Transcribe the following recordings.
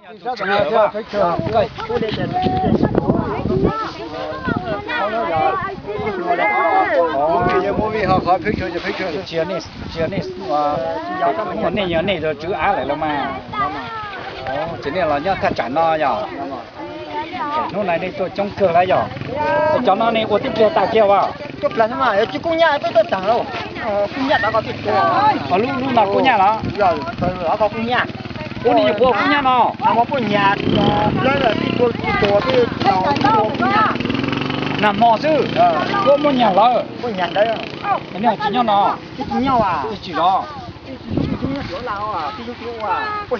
Nej yog nej tus tswv av lawm los mas. Ces nej los nyob thaj tsam no yog? Hnub no nej tuaj coob kawg lawm yog? Cov no nej ua tib pliag tas kiag as? Lub no kub nyaj los? Ua nej nyuam qhuav kub nyaj no? Nag hmo xwb, koj muaj nyuag lawm. Nej tsis nyob no? Tsis zov. Koj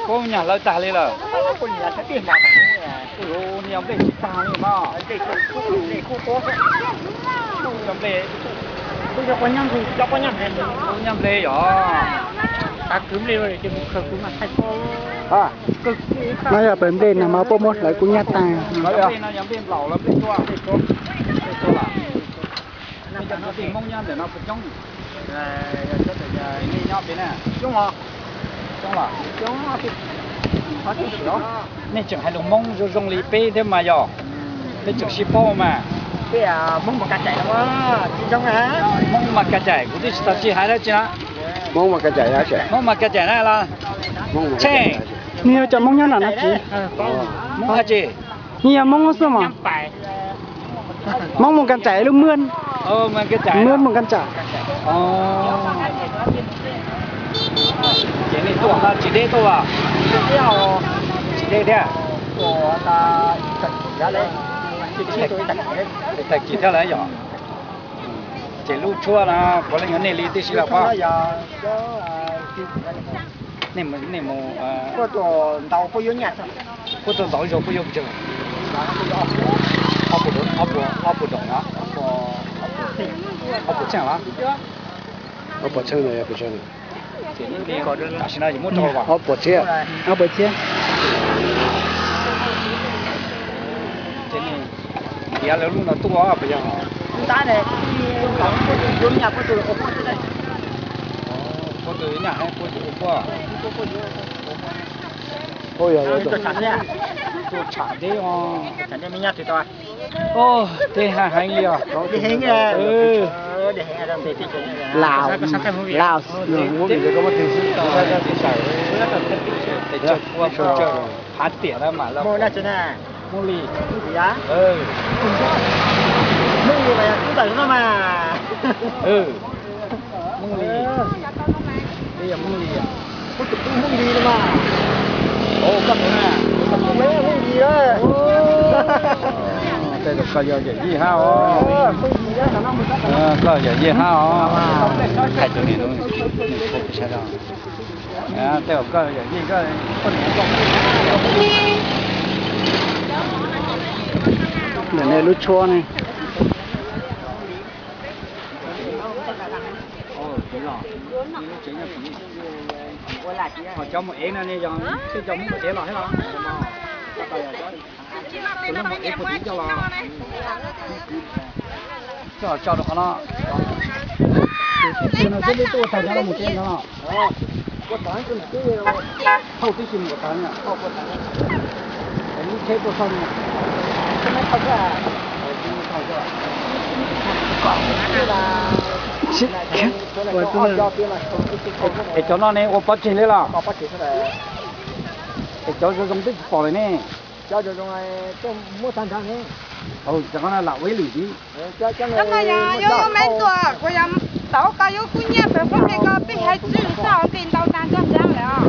muaj nyuag lawm tag li lawm. Nej yog nplej tsis tag li no. Yog nplej, kub nyab nplej yog. No yog pawg nplej nag hmo puab muab hlawv kub nyab tag. Yog nplej nplaum los nplej tuab? Cov kwv tij Hmoob nyob ntawm no puas coob? Nej nyob pem na? Nej tseem hais lus Hmoob zoo zoo li peb thiab mas yog? Peb tseem sib paub mas. Hmoob Mas Kas Caim, kuv twb tsis tau sib hais dab tsi na. Hmoob Mas Kas Caim na los? Tsheej. Nws yog cov Hmoob nyob no na tsis? Hmoob dab tsi? Nws yog Hmoob xwb mas. Hmoob Mas Kas Caim lub Muaj, Muaj Mas Kas Caim. Ces nej tuaj tsis deb tuaj? Tsis deb thiab. Tag kis thiab lawm yog? Ces lub tshuab no puav leej yog nej li tib si los pob? Nej mus, puab tuaj ntaus zog puab yuav pes tsawg? Ob puas doos no? Ob puas txheej los? Ob puas txheej no yog pes tsawg? Tam sim no yus muab rau los? Ob puas txhiab. Ob puas txhiab. Ces nej ntiav lawv lub no tuaj puas yog? Puab tus nyaj, puab tus ua puab. Tuaj tsham deb os. Deb heev li os. Phav tiam na mas Hmoob Lis. Hmoob Lis, yog Hmoob Lis. Koj tus na, tej zaum koj yog yawm yij hab os. Koj yawm yij hab os. Hais tus niam no, tej zaum koj yawm yij koj. Ntawm nej lub tshuab ne. Cov mus ev no ne yog tej cov Hmoob mus ev los thiab los? Tus no mus ev puag tim coj los? Coj los tso rau qhov no. Tus twg no twb tuaj tag nrho los mus tsev no. Thauj tib si mus kom tag, lub tsheb tuaj thauj no. Es cov no ne ua pov tseg li los? Es cov zoo zoo twb tsis pom lawm ne. Cov no lam ua ib lwm ntxiv. Yog, yog me ntxuam, kuv yog tau koj yuav kub nyiaj pem pob npe ko peb hais tswb xwb os, npe ntau tag nrho ntag lawm os.